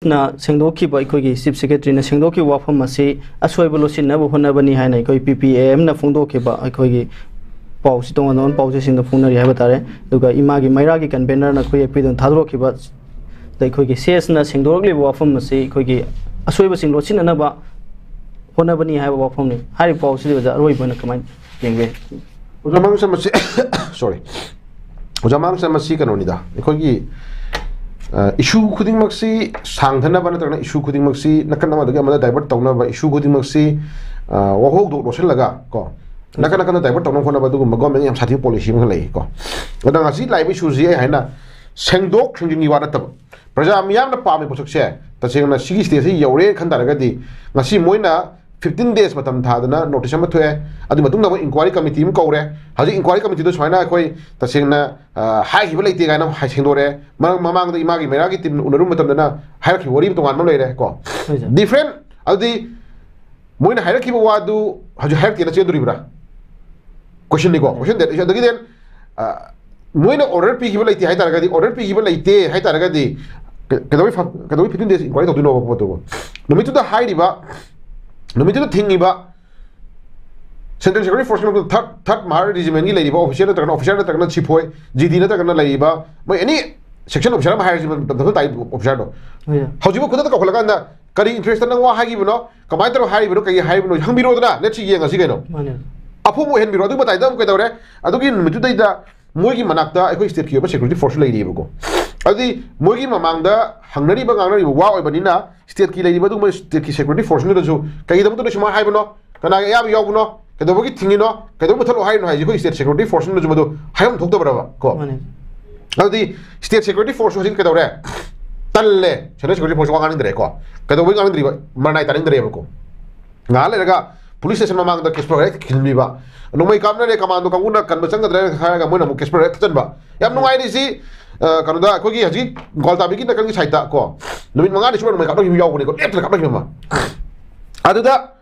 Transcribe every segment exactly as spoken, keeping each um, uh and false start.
ꯅ ꯁꯦꯡꯗꯣꯛꯈꯤꯕ, ꯑꯩꯈꯣꯏꯒꯤ ꯆꯤꯐ ꯁꯦꯀ꯭ꯔꯦꯇꯔꯤꯅ ꯁꯦꯡꯗꯣꯛꯈꯤꯕ ꯋꯥꯐꯝ ꯑꯁꯤ ꯑꯁꯣꯏꯕ ꯂꯣꯠꯁꯤꯟꯅꯕ ꯍꯣꯠꯅꯕꯅꯤ ꯍꯥꯏꯅ ꯑꯩꯈꯣꯏ ꯄꯤ ꯄꯤ ꯑꯦ ꯑꯦꯝꯅ ꯐꯣꯡꯗꯣꯛꯈꯤꯕ, ꯑꯩꯈꯣꯏꯒꯤ ꯄꯥꯎꯁꯤ, ꯇꯣꯉꯥꯟ ꯇꯣꯉꯥꯟꯕ ꯄꯥꯎꯆꯦꯁꯤꯡꯗ ꯐꯣꯡꯅꯔꯤ ꯍꯥꯏꯕ ꯇꯥꯔꯦ꯫ ꯑꯗꯨꯒ ꯏꯃꯥꯒꯤ ꯃꯩꯔꯥꯒꯤ ꯀꯟꯚꯦꯅꯔꯅ ꯑꯩꯈꯣꯏ ꯑꯦꯐ ꯄꯤꯗ ꯊꯥꯗꯣꯔꯛꯈꯤꯕ, ꯑꯗ ꯑꯩꯈꯣꯏꯒꯤ ꯁꯤ ꯑꯦꯁꯅ ꯁꯦꯡꯗꯣꯔꯛꯂꯤꯕ ꯋꯥꯐꯝ ꯑꯁꯤ ꯑꯩꯈꯣꯏꯒꯤ ꯑꯁꯣꯏꯕꯁꯤꯡ ꯂꯣꯠꯁꯤꯟꯅꯅꯕ ꯍꯣꯠꯅꯕꯅꯤ ꯍꯥꯏꯕ ꯋꯥꯐꯝꯅꯤ꯫ ꯍꯥꯏꯔꯤꯕ ꯄꯥꯎꯁꯤꯗ ꯑꯣꯖꯥ ꯑꯔꯣꯏꯕ ꯑꯣꯏꯅ ꯀꯃꯥꯏꯅ ꯌꯦꯡꯕ ꯌꯥꯏ? ꯑꯣꯖꯥ ꯃꯥꯡꯁꯝ ꯑꯁꯤ, ꯁꯣꯔꯤ, ꯑꯣꯖꯥ ꯃꯥꯡꯁꯝ ꯑꯁꯤ ꯀꯩꯅꯣꯅꯤꯗ, ꯑꯩꯈꯣꯏꯒꯤ, ꯑ, ꯏꯁꯨ ꯈꯨꯗꯤꯡꯃꯛꯁꯤ ꯁꯥꯡꯊꯅꯕ ꯅꯠꯇ꯭ꯔꯒꯅ ꯏꯁꯨ ꯈꯨꯗꯤꯡꯃꯛꯁꯤ ꯅꯥꯀꯟ ꯑꯃꯗꯒꯤ ꯑꯃꯗ ꯗꯥꯏꯚꯔꯠ ꯇꯧꯅꯕ, ꯏꯁꯨ ꯈꯨꯗꯤꯡꯃꯛꯁꯤ, ꯑ, ꯋꯥꯍꯧꯗꯣꯛ ꯂꯣꯠꯁꯤꯜꯂꯒ ꯀꯣ, ꯅꯥꯀꯟ ꯅꯥꯀꯟꯗ ꯗꯥꯏꯚꯔꯠ ꯇꯧꯅꯕ ꯍꯣꯠꯅꯕ, ꯑꯗꯨꯒꯨꯝꯕ ꯒꯣꯔꯃꯦꯟꯒꯤ ꯌꯥꯝ ꯁꯥꯊꯤꯕ ꯄꯣꯂꯤꯁꯤ ꯑꯃ ꯂꯩꯀꯣ꯫ ꯑꯗ ꯉꯁꯤ ꯂꯥꯛꯏꯕ ꯏꯁꯨꯁꯤ ꯑꯩ ꯍꯥꯏꯅ ꯁꯦꯡꯗꯣꯛ ꯁꯦꯡꯖꯤꯟꯒꯤ ꯋꯥ ꯅꯠꯇꯕ, ꯄ꯭ꯔꯖꯥ ꯃꯤꯌꯥꯝꯅ ꯄꯥꯝꯃꯤ ꯄꯣꯠꯁꯛꯁꯦ ꯇꯁꯦꯡꯅ ꯁꯤꯒꯤ ꯁ꯭ꯇꯦꯖꯁꯤ ꯌꯧꯔꯦ ꯈꯟ ꯇꯥꯔꯒꯗꯤ, ꯉꯁꯤ ꯃꯣꯏꯅ fifteen days ꯃꯇꯝ ꯊꯥꯗꯅ ꯅꯣꯇꯤꯁ ꯑꯃ ꯊꯣꯛꯑꯦ꯫ ꯑꯗꯨꯒꯤ ꯃꯇꯨꯡꯗ ꯑꯃꯨꯛ ꯏꯟꯀ꯭ꯋꯥꯏꯔꯤ ꯀꯃꯤꯇꯤ ꯑꯃ ꯀꯧꯔꯦ꯫ ꯍꯧꯖꯤꯛ ꯏꯟꯀ꯭ꯋꯥꯏꯔꯤ ꯀꯃꯤꯇꯤꯗꯣ ꯁꯨꯃꯥꯏꯅ ꯑꯩꯈꯣꯏ ꯇꯁꯦꯡꯅ, ꯑ, ꯍꯥꯏꯈꯤꯕ ꯂꯩꯇꯦ ꯀꯥꯏꯅ ꯍꯥꯏ-, ꯁꯦꯡꯗꯣꯔꯛꯑꯦ꯫ ꯃꯔꯛ ꯃꯃꯥꯡꯗ ꯏꯃꯥꯒꯤ ꯃꯩꯔꯥꯒꯤ ꯇꯤꯝ ꯎꯅꯔꯨꯕ ꯃꯇꯝꯗꯅ ꯍꯥꯏꯔꯛꯈꯤꯕ ꯋꯥꯔꯤ ꯑꯃ ꯇꯣꯉꯥꯟꯕ ꯑꯃ ꯂꯩꯔꯦ ꯀꯣ꯫ ꯍꯣꯏ, ꯁꯥꯔ꯫ ꯗꯤꯐ꯭ꯔꯦꯟ, ꯑꯗꯨꯗꯤ ꯃꯣꯏꯅ ꯍꯥꯏꯔꯛꯈꯤꯕ ꯋꯥꯗꯨ ꯍꯧꯖꯤꯛ ꯍꯥꯏꯔꯛꯇꯦꯅ ꯆꯦꯟꯗꯣꯔꯤꯕ꯭ꯔꯥ? ꯀꯣꯏꯁꯟꯅꯤꯀꯣ, ꯀꯣꯏꯁꯟ ꯗꯦꯠ, ꯑꯗꯒꯤ then, ꯑ, ꯃꯣꯏꯅ ꯑꯣꯔꯗꯔ ꯄꯤꯈꯤꯕ ꯂꯩꯇꯦ ꯍꯥꯏ ꯇꯥꯔꯒꯗꯤ, ꯑꯣꯔꯗꯔ ꯄꯤꯈꯤꯕ ꯂꯩꯇꯦ ꯍꯥꯏ ꯇꯥꯔꯒꯗꯤ, ꯀ-, ꯀꯩꯗꯧꯕꯩ ꯐ-, ꯀꯩꯗꯧꯕꯩ fifteen days ꯏꯟꯀ꯭ꯋꯥꯏꯔꯤ ꯇꯧꯗꯣꯏꯅꯣꯕ ꯄꯣꯠꯇꯨꯕꯨ? ꯅꯨꯃꯤꯠꯇꯨꯗ ꯍꯥꯏꯔꯤꯕ, ꯅꯨꯃꯤꯠꯇꯨꯗ ꯊꯤꯡꯉꯤꯕ ꯁꯦꯟꯇ꯭ꯔꯦꯜ ꯁꯦꯀ꯭ꯌꯨꯔꯤꯇꯤ ꯐꯣꯔꯁꯀꯤ ꯃꯅꯨꯡꯗ ꯊꯥꯔꯠ, ꯊꯥꯔꯠ ꯃꯍꯥꯔ ꯔꯦꯖꯤꯃꯦꯟꯒꯤ ꯂꯩꯔꯤꯕ ꯑꯣꯐꯤꯁꯤꯌꯦꯜ ꯅꯠꯇ꯭ꯔꯒꯅ, ꯑꯣꯐꯤꯁꯔ ꯅꯠꯇ꯭ꯔꯒꯅ ꯁꯤꯐꯣꯏ, ꯖꯤ ꯗꯤ ꯅꯠꯇ꯭ꯔꯒꯅ ꯂꯩꯔꯤꯕ, ꯃꯣꯏ ꯑꯦꯅꯤ ꯁꯦꯛꯁꯟ ꯑꯣꯐꯤꯁꯔ ꯑꯃ ꯍꯥꯏꯔꯁꯤ, ꯃꯇꯝ ꯇꯥꯏ ꯑꯣꯐꯤꯁꯔꯗꯣ꯫ ꯍꯣꯏ, ꯁꯥꯔ꯫ ꯍꯧꯖꯤꯛꯐꯥꯎ ꯈꯨꯗꯛꯇ ꯀꯧꯈꯠꯂꯀꯥꯟꯗ, "ꯀꯔꯤ ꯏꯟꯇꯔꯦꯁꯇ ꯅꯪ ꯋꯥ ꯍꯥꯏꯈꯤꯕꯅꯣ? ꯀꯃꯥꯏꯅ ꯇꯧꯔ ꯍꯥꯏꯔꯤꯕꯅꯣ? ꯀꯩ ꯍꯥꯏꯔꯤꯕꯅꯣ? ꯍꯪꯕꯤꯔꯣꯗꯅ, let's see, ꯌꯦꯡꯉꯁꯤ ꯀꯩꯅꯣ꯫" ꯃꯥꯅꯦ꯫ ꯑꯐꯨꯕ ꯑꯣꯏꯍꯟꯕꯤꯔꯣ꯫ ꯑꯗꯨꯒꯤ ꯃꯇꯥꯏꯗ ꯑꯃꯨꯛ ꯀꯩꯗꯧꯔꯦ? ꯑꯗꯨꯒꯤ ꯅꯨꯃꯤꯠꯇꯨꯗꯩꯗ ꯃꯣꯏꯒꯤ ꯃꯅꯥꯛꯇ ꯑꯩꯈꯣꯏ ꯁ꯭ꯇꯦꯠꯀꯤ ꯑꯣꯏꯕ ꯁꯦꯀ꯭ꯌꯨꯔꯤꯇꯤ ꯐꯣꯔꯁꯁꯨ ꯂꯩꯔꯤꯕꯀꯣ꯫ ꯑꯗꯨꯗꯤ ꯃꯣꯏꯒꯤ ꯃꯃꯥꯡꯗ ꯍꯪꯅꯔꯤꯕ ꯉꯥꯡꯅꯔꯤꯕ ꯋꯥ ꯑꯣꯏꯕꯅꯤꯅ, ꯁ꯭ꯇꯦꯠꯀꯤ ꯂꯩꯔꯤꯕ ꯑꯗꯨꯒꯨꯝꯕ ꯁ꯭ꯇꯦꯠꯀꯤ ꯁꯦꯀ꯭ꯌꯨꯔꯤꯇꯤ ꯐꯣꯔꯁꯁꯤꯡꯗꯨꯗꯁꯨ ꯀꯩꯒꯤꯗꯃꯛꯇꯅꯣ ꯁꯨꯃꯥꯏꯅ ꯍꯥꯏꯕꯅꯣ? ꯀꯅꯥꯒꯤ ꯑꯌꯥꯕ ꯌꯥꯎꯕꯅꯣ? ꯀꯩꯗꯧꯕꯒꯤ ꯊꯤꯡꯉꯤꯅꯣ? ꯀꯩꯗꯧꯕ ꯃꯨꯊꯠꯂꯣ ꯍꯥꯏꯔꯤꯅꯣ ꯍꯥꯏꯁꯦ ꯑꯩꯈꯣꯏ ꯁ꯭ꯇꯦꯠ ꯁꯦꯀ꯭ꯌꯨꯔꯤꯇꯤ ꯐꯣꯔꯁꯁꯤꯡꯗꯁꯨ ꯃꯗꯨ ꯍꯥꯏꯐꯝ ꯊꯣꯛꯇꯕ꯭ꯔꯕ ꯀꯣ? ꯃꯥꯅꯦ꯫ ꯑꯗꯨꯗꯤ ꯁ꯭ꯇꯦꯠ ꯁꯦꯀ꯭ꯌꯨꯔꯤꯇꯤ ꯐꯣꯔꯁꯁꯨ ꯍꯧꯖꯤꯛ ꯀꯩꯗꯧꯔꯦ? ꯇꯜꯂꯦ꯫ ꯁꯦꯟꯇ꯭ꯔꯦꯜ ꯁꯦꯀ꯭ꯌꯨꯔꯤꯇꯤ ꯐꯣꯔꯁꯁꯨ ꯋꯥ ꯉꯥꯡꯅꯤꯡꯗ꯭ꯔꯦꯀꯣ꯫ ꯀꯩꯗꯧꯕꯒꯤ ꯉꯥꯡꯅꯤꯡꯗ꯭ꯔꯤꯕ? ꯃꯔꯅꯥꯏ ꯇꯥꯅꯤꯡꯗ꯭ꯔꯦꯕꯀꯣ꯫ ꯉꯥꯏꯍꯥꯛ ꯂꯩꯔꯒ ꯄꯨꯂꯤꯁ ꯁ꯭ꯇꯦꯁꯟ ꯃꯃꯥꯡꯗ ꯀꯦꯁ ꯐꯥꯏꯌꯔ ꯍꯦꯛ ꯈꯤꯟꯕꯤꯕ꯫ "ꯅꯣꯡꯃꯩ ꯀꯥꯞꯅꯔꯦ, ꯀꯃꯥꯟꯗꯣ ꯀꯥꯡꯕꯨꯅ ꯀꯟꯕ ꯆꯪꯒꯗ꯭ꯔꯦ" ꯍꯥꯏꯔꯒ ꯃꯣꯏꯅ ꯑꯃꯨꯛ ꯀꯦꯁ ꯐꯥꯏꯌꯔ ꯍꯦꯛ ꯊꯠꯆꯟꯕ꯫ ꯌꯥꯝ ꯅꯨꯡꯉꯥꯏꯔꯤꯁꯤ, ꯑ, ꯀꯩꯅꯣꯗ, ꯑꯩꯈꯣꯏꯒꯤ ꯍꯧꯖꯤꯛ ꯒ꯭ꯋꯥꯜꯇꯥꯕꯤꯒꯤ ꯅꯥꯀꯟꯒꯤ ꯁꯥꯏꯠꯇ ꯀꯣ, ꯅꯨꯃꯤꯠ ꯃꯉꯥꯅꯤ ꯁꯨꯕ ꯅꯣꯡꯃꯩ ꯀꯥꯞꯅꯈꯤꯕ ꯌꯥꯎꯕꯅꯤꯀꯣ, ꯂꯦꯞꯇꯅ ꯀꯥꯞꯅꯈꯤꯕ ꯑꯃ꯫ ꯑꯗꯨꯗ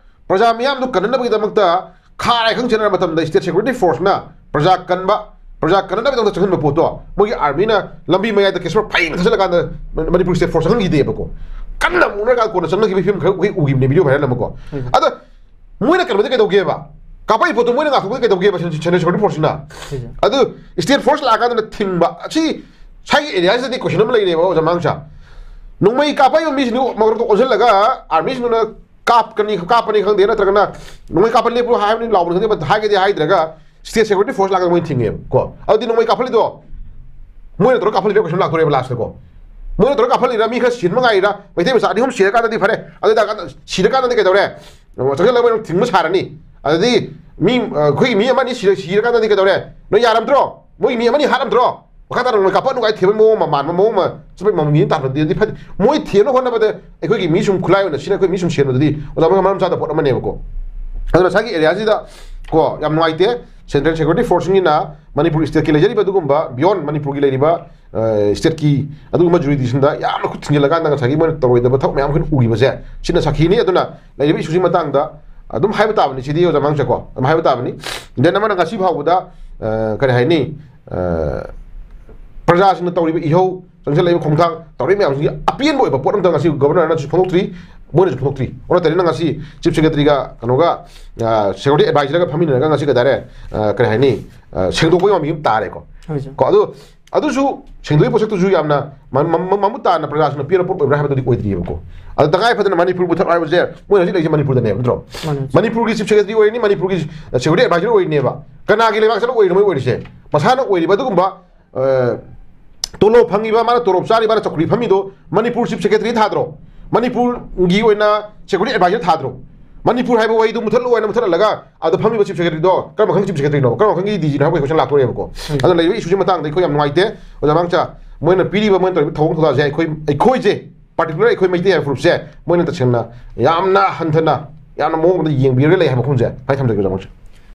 ꯄ꯭ꯔꯖꯥ ꯃꯤꯌꯥꯝꯗꯨ ꯀꯟꯅꯅꯕꯒꯤꯗꯃꯛꯇ ꯈꯥꯔꯥꯏ ꯈꯪ ꯆꯦꯟꯅꯔ ꯃꯇꯝꯗ ꯁ꯭ꯇꯦꯠ ꯁꯦꯀ꯭ꯌꯨꯔꯤꯇꯤ ꯐꯣꯔꯁꯅ ꯄ꯭ꯔꯖꯥ ꯀꯟꯕ, ꯄ꯭ꯔꯖꯥ ꯀꯟꯅꯅꯕꯒꯤꯗꯃꯛꯇ ꯆꯪꯍꯟꯕ ꯄꯣꯠꯇꯣ, ꯃꯣꯏꯒꯤ ꯑꯥꯔꯃꯤꯅ ꯂꯝꯕꯤ ꯃꯌꯥꯏꯗ ꯀꯦꯁꯣꯔ ꯐꯩꯅ ꯊꯥꯖꯤꯜꯂꯀꯥꯟꯗ ꯃꯅꯤꯄꯨꯔ ꯁ꯭ꯇꯦꯠ ꯐꯣꯔꯁ ꯆꯪꯍꯟꯈꯤꯗꯦꯕꯀꯣ꯫ ꯀꯟꯅ ꯃꯨꯛꯅꯔꯀꯥꯟꯗ ꯀꯣꯟꯅ ꯆꯪꯅꯈꯤꯕ ꯐꯤꯕꯝ ꯈꯔ ꯑꯩꯈꯣꯏ ꯎꯈꯤꯕꯅꯦ, ꯚꯤꯗꯤꯑꯣ ꯚꯥꯏꯔꯦꯜ ꯑꯃꯀꯣ꯫ ꯑꯗ ꯃꯣꯏꯅ ꯀꯩꯅꯣꯗꯤ ꯀꯩꯗꯧꯒꯦꯕ? ꯀꯥꯞꯄꯛꯏ ꯄꯣꯠꯇꯣ ꯃꯣꯏꯅ ꯉꯥꯛꯊꯣꯛꯄꯗꯤ ꯀꯩꯗꯧꯒꯦꯕ, ꯁꯦꯟꯇ꯭ꯔꯦꯜ ꯁꯦꯀ꯭ꯌꯨꯔꯤꯇꯤ ꯐꯣꯔꯁꯁꯤꯅ? ꯑꯗꯨ ꯁ꯭ꯇꯦꯠ ꯐꯣꯔꯁ ꯂꯥꯛꯑꯀꯥꯟꯗꯅ ꯊꯤꯡꯕ꯫ ꯑꯁꯤ ꯁ꯭ꯋꯥꯏꯒꯤ ꯑꯦꯔꯤꯌꯥꯁꯤꯗꯗꯤ ꯀꯣꯏꯁꯟ ꯑꯃ ꯂꯩꯔꯦꯕ, ꯑꯣꯖꯥ ꯃꯥꯡꯁꯥ꯫ ꯅꯣꯡꯃꯩ ꯀꯥꯞꯄꯛꯏꯕ ꯃꯤꯁꯤꯡꯗꯨ ꯃꯔꯛꯇ ꯑꯣꯟꯁꯤꯜꯂꯒ ꯑꯥꯔꯃꯤꯁꯤꯡꯗꯨꯅ ꯀꯥꯞꯀꯅꯤ, ꯀꯥꯞꯄꯅꯤ ꯈꯪꯗꯦ, ꯅꯠꯇ꯭ꯔꯒꯅ ꯅꯣꯡꯃꯩ ꯀꯥꯞꯄ ꯂꯦꯞꯄꯨ ꯍꯥꯏꯕꯅꯤ ꯂꯥꯎꯕꯅꯤ ꯈꯪꯗꯦ, ꯍꯥꯏꯒꯗꯤ ꯍꯥꯏꯗ꯭ꯔꯒ ꯁ꯭ꯇꯦꯠ ꯁꯦꯀ꯭ꯌꯨꯔꯤꯇꯤ ꯐꯣꯔꯁ ꯂꯥꯛꯑꯒ ꯃꯣꯏꯅ ꯊꯤꯡꯉꯦꯕ ꯀꯣ꯫ ꯑꯗꯨꯗꯤ ꯅꯣꯡꯃꯩ ꯀꯥꯞꯍꯜꯂꯤꯗꯣ ꯃꯣꯏꯅ ꯇꯧꯔꯒ ꯀꯥꯞꯍꯜꯂꯤꯔ ꯀꯣꯏꯁꯟ ꯂꯥꯛꯇꯣꯔꯦꯕ ꯂꯥꯁꯇ ꯀꯣ꯫ ꯃꯣꯏꯅ ꯇꯧꯔꯒ ꯀꯥꯞꯍꯜꯂꯤꯔ, ꯃꯤ ꯈꯔ ꯁꯤꯍꯟꯕ ꯉꯥꯏꯔꯤꯔ, ꯃꯩꯇꯩ ꯃꯆꯥ ꯑꯅꯤ ꯑꯍꯨꯝ ꯁꯤꯔꯀꯥꯟꯗꯗꯤ ꯐꯔꯦ, ꯑꯗꯨ ꯑꯣꯏꯇꯥꯔꯀꯥꯟꯗ ꯁꯤꯔꯀꯥꯟꯗꯗꯤ ꯀꯩꯗꯧꯔꯦ? ꯆꯪꯁꯤꯜꯂꯒ ꯃꯣꯏꯅ ꯊꯤꯡꯕ ꯁꯥꯔꯅꯤ꯫ ꯑꯗꯨꯗꯤ ꯃꯤ, ꯑ, ꯑꯩꯈꯣꯏꯒꯤ ꯃꯤ ꯑꯃ ꯑꯅꯤ ꯁꯤꯔ-, ꯁꯤꯔꯀꯥꯟꯗꯗꯤ ꯀꯩꯗꯧꯔꯦ? ꯅꯣꯏ ꯌꯥꯔꯝꯗ꯭ꯔꯣ? ꯃꯣꯏꯒꯤ ꯃꯤ ꯑꯃ ꯑꯅꯤ ꯍꯥꯠꯂꯝꯗ꯭ꯔꯣ? ꯃꯈꯥ ꯇꯥꯅ ꯅꯣꯡꯃꯩ ꯀꯥꯞꯄꯛꯑꯅꯨ ꯀꯥꯏ ꯊꯦꯝꯕ ꯃꯑꯣꯡ ꯑꯃ, ꯃꯥꯟꯕ ꯃꯑꯣꯡ ꯑꯃ, ꯆꯠꯄꯩ ꯃꯃꯤ ꯑꯃ ꯇꯥꯍꯟꯕꯗꯤ ꯐꯠꯇꯦ꯫ ꯃꯣꯏ ꯊꯦꯝꯅꯕ ꯍꯣꯠꯅꯕꯗ ꯑꯩꯈꯣꯏꯒꯤ ꯃꯤ ꯁꯨꯝ ꯈꯨꯠꯂꯥꯏ ꯑꯣꯏꯅ ꯁꯤꯅ ꯑꯩꯈꯣꯏ ꯃꯤ ꯁꯨꯝ ꯁꯤꯍꯟꯕꯗꯨꯗꯤ ꯑꯣꯖꯥ ꯃꯣꯏ ꯃꯔꯝ ꯆꯥꯗꯕ ꯄꯣꯠ ꯑꯃꯅꯦꯕꯀꯣ꯫ ꯑꯗꯨꯅ ꯉꯁꯥꯏꯒꯤ ꯑꯦꯔꯤꯌꯥꯁꯤꯗ ꯀꯣ, ꯌꯥꯝ ꯅꯨꯡꯉꯥꯏꯇꯦ꯫ ꯁꯦꯟꯇ꯭ꯔꯦꯜ ꯁꯦꯀ꯭ꯌꯨꯔꯤꯇꯤ ꯐꯣꯔꯁꯁꯤꯡꯒꯤꯅ ꯃꯅꯤꯄꯨꯔ ꯁ꯭ꯇꯦꯠꯀꯤ ꯂꯩꯖꯔꯤꯕ ꯑꯗꯨꯒꯨꯝꯕ beyond ꯃꯅꯤꯄꯨꯔꯒꯤ ꯂꯩꯔꯤꯕ, ꯑ, ꯁ꯭ꯇꯦꯠꯀꯤ ꯑꯗꯨꯒꯨꯝꯕ ꯖꯨꯔꯤꯗꯤꯛꯁꯟꯗ ꯌꯥꯝꯅ ꯈꯨꯠ ꯊꯤꯡꯖꯤꯜꯂꯀꯥꯟꯗ ꯉꯁꯥꯏꯒꯤ ꯃꯣꯏꯅ ꯇꯧꯔꯣꯏꯗꯕ ꯊꯕꯛ ꯃꯌꯥꯝ ꯑꯩꯈꯣꯏꯅ ꯎꯈꯤꯕꯁꯦ, ꯁꯤꯅ ꯁꯥꯈꯤꯅꯤ꯫ ꯑꯗꯨꯅ ꯂꯩꯔꯤꯕ ꯏꯁꯨꯁꯤ ꯃꯇꯥꯡꯗ ꯑꯗꯨꯝ ꯍꯥꯏꯕ ꯇꯥꯕꯅꯤ, ꯁꯤꯗꯤ ꯑꯣꯖꯥ ꯃꯥꯡꯁꯥꯀꯣ, ꯑꯗꯨꯝ ꯍꯥꯏꯕ ꯇꯥꯕꯅꯤ꯫ Then ꯑꯃꯅ ꯉꯁꯤ ꯐꯥꯎꯕꯗ, ꯑ, ꯀꯔꯤ ꯍꯥꯏꯅꯤ, ꯑ, ꯄ꯭ꯔꯖꯥꯁꯤꯡꯅ ꯇꯧꯔꯤꯕ ꯏꯍꯧ, ꯆꯪꯁꯤꯜꯂꯛꯏꯕ ꯈꯣꯡꯊꯥꯡ, ꯇꯧꯔꯤꯕ ꯃꯌꯥꯝꯁꯤꯒꯤ ꯑꯄꯦꯟꯕ ꯑꯣꯏꯕ ꯄꯣꯠ ꯑꯝꯇ ꯉꯁꯤ ꯒꯣꯕꯔꯅꯔꯅꯁꯨ ꯐꯣꯡꯗꯣꯛꯇ꯭ꯔꯤ, ꯃꯣꯏꯅꯁꯨ ꯐꯣꯡꯗꯣꯛꯇ꯭ꯔꯤ꯫ ꯑꯣꯟꯅ ꯇꯩꯅꯅ ꯉꯁꯤ ꯆꯤꯐ ꯁꯦꯀ꯭ꯔꯦꯇꯔꯤꯒ ꯀꯩꯅꯣꯒ, ꯑ, ꯁꯦꯀ꯭ꯌꯨꯔꯤꯇꯤ ꯑꯦꯗꯚꯥꯏꯖꯔꯒ ꯐꯝꯃꯤꯟꯅꯔꯒ ꯉꯁꯤ ꯀꯩ ꯍꯥꯏꯇꯥꯔꯦ, ꯑ, ꯀꯔꯤ ꯍꯥꯏꯅꯤ, ꯑ, ꯁꯦꯡꯗꯣꯛꯄꯒꯤ ꯃꯃꯤ ꯑꯃ ꯇꯥꯔꯦꯀꯣ꯫ ꯍꯣꯏ, ꯁꯥꯔ꯫ ꯀꯣ, ꯑꯗꯨ, ꯑꯗꯨꯁꯨ ꯁꯦꯡꯗꯣꯛꯄꯒꯤ ꯄꯣꯠꯁꯛꯇꯨꯁꯨ ꯌꯥꯝꯅ ꯃ-, ꯃ-, ꯃ-, ꯃꯃꯨꯠ ꯇꯥꯅ ꯄ꯭ꯔꯖꯥꯁꯤꯡꯅ ꯄꯤꯔꯕ ꯄꯣꯠ ꯑꯣꯏꯕ꯭ꯔꯥ ꯍꯥꯏꯕꯗꯨꯗꯤ ꯑꯣꯏꯗ꯭ꯔꯤꯕꯀꯣ꯫ ꯑꯗꯨ ꯇꯉꯥꯏ ꯐꯗꯅ ꯃꯅꯤꯄꯨꯔ ꯃꯨꯊꯠꯂꯣ ꯍꯥꯏꯕꯁꯦ ꯃꯣꯏꯅ ꯍꯧꯖꯤꯛ ꯂꯩꯔꯤꯁꯦ ꯃꯅꯤꯄꯨꯔꯗꯅꯦꯕ, ꯅꯠꯇ꯭ꯔꯣ? ꯃꯥꯅꯦ, ꯁꯥꯔ꯫ ꯃꯅꯤꯄꯨꯔꯒꯤ ꯆꯤꯐ ꯁꯦꯀ꯭ꯔꯦꯇꯔꯤ ꯑꯣꯏꯔꯅꯤ, ꯃꯅꯤꯄꯨꯔꯒꯤ, ꯑ, ꯁꯦꯀ꯭ꯌꯨꯔꯤꯇꯤ ꯑꯦꯗꯚꯥꯏꯖꯔ ꯑꯣꯏꯔꯤꯅꯦꯕ꯫ ꯀꯅꯥꯒꯤ ꯂꯩꯕꯥꯛꯁꯤꯗ ꯑꯣꯏꯔꯤꯅꯣ ꯃꯣꯏ ꯑꯣꯏꯔꯤꯁꯦ? ꯃꯁꯥꯅ ꯑꯣꯏꯔꯤꯕ ꯑꯗꯨꯒꯨꯝꯕ, ꯑ, ꯇꯣꯂꯣꯞ ꯐꯪꯉꯤꯕ, ꯃꯥꯅ ꯇꯣꯂꯣꯞ ꯆꯥꯔꯤꯕ, ꯃꯥꯅ ꯆꯧꯀ꯭ꯔꯤ ꯐꯝꯃꯤꯗꯣ ꯃꯅꯤꯄꯨꯔ ꯆꯤꯐ ꯁꯦꯀ꯭ꯔꯦꯇꯔꯤ ꯊꯥꯗ꯭ꯔꯣ? ꯃꯅꯤꯄꯨꯔꯒꯤ ꯑꯣꯏꯅ ꯁꯦꯀ꯭ꯌꯨꯔꯤꯇꯤ ꯑꯦꯗꯚꯥꯏꯖꯔ ꯊꯥꯗ꯭ꯔꯣ? ꯃꯅꯤꯄꯨꯔ ꯍꯥꯏꯕ ꯋꯥꯍꯩꯗꯣ ꯃꯨꯊꯠꯂꯣ ꯍꯥꯏꯅ ꯃꯨꯊꯠꯍꯜꯂꯒ ꯑꯗꯣ ꯐꯝꯃꯤꯕ ꯆꯤꯐ ꯁꯦꯀ꯭ꯔꯦꯇꯔꯤꯗꯣ ꯀꯔꯝꯕ ꯈꯪꯒꯤ ꯆꯤꯐ ꯁꯦꯀ꯭ꯔꯦꯇꯔꯤꯅꯣ, ꯀꯔꯝꯕ ꯈꯪꯒꯤ ꯗꯤ ꯖꯤꯅꯣ ꯍꯥꯏꯕꯒꯤ ꯀꯣꯏꯁꯟ ꯂꯥꯛꯇꯣꯔꯦꯕꯀꯣ꯫ ꯎꯝ꯫ ꯑꯗꯨꯅ ꯂꯩꯔꯤꯕ ꯏꯁꯨꯁꯤ ꯃꯇꯥꯡꯗ ꯑꯩꯈꯣꯏ ꯌꯥꯝ ꯅꯨꯡꯉꯥꯏꯇꯦ꯫ ꯑꯣꯖꯥ ꯃꯥꯡꯆꯥ, ꯃꯣꯏꯅ ꯄꯤꯔꯤꯕ, ꯃꯣꯏꯅ ꯇꯧꯔꯤꯕ ꯊꯧꯑꯣꯡ ꯊꯧꯗꯥꯁꯦ ꯑꯩꯈꯣꯏ, ꯑꯩꯈꯣꯏꯁꯦ, ꯄꯥꯔꯇꯤꯀꯨꯂꯔ ꯑꯩꯈꯣꯏ ꯃꯩꯇꯩ ꯍꯥꯏꯕ ꯐꯨꯔꯨꯞꯁꯦ ꯃꯣꯏꯅ ꯇꯁꯦꯡꯅ ꯌꯥꯝꯅ ꯍꯟꯊꯅ, ꯌꯥꯝꯅ ꯃꯑꯣꯡ ꯑꯃꯗ ꯌꯦꯡꯕꯤꯔꯒ ꯂꯩ ꯍꯥꯏꯕ ꯃꯐꯝꯁꯦ ꯍꯥꯏ ꯊꯝꯖꯒꯦ, ꯑꯣꯖꯥ ꯃꯥꯡꯆꯥ꯫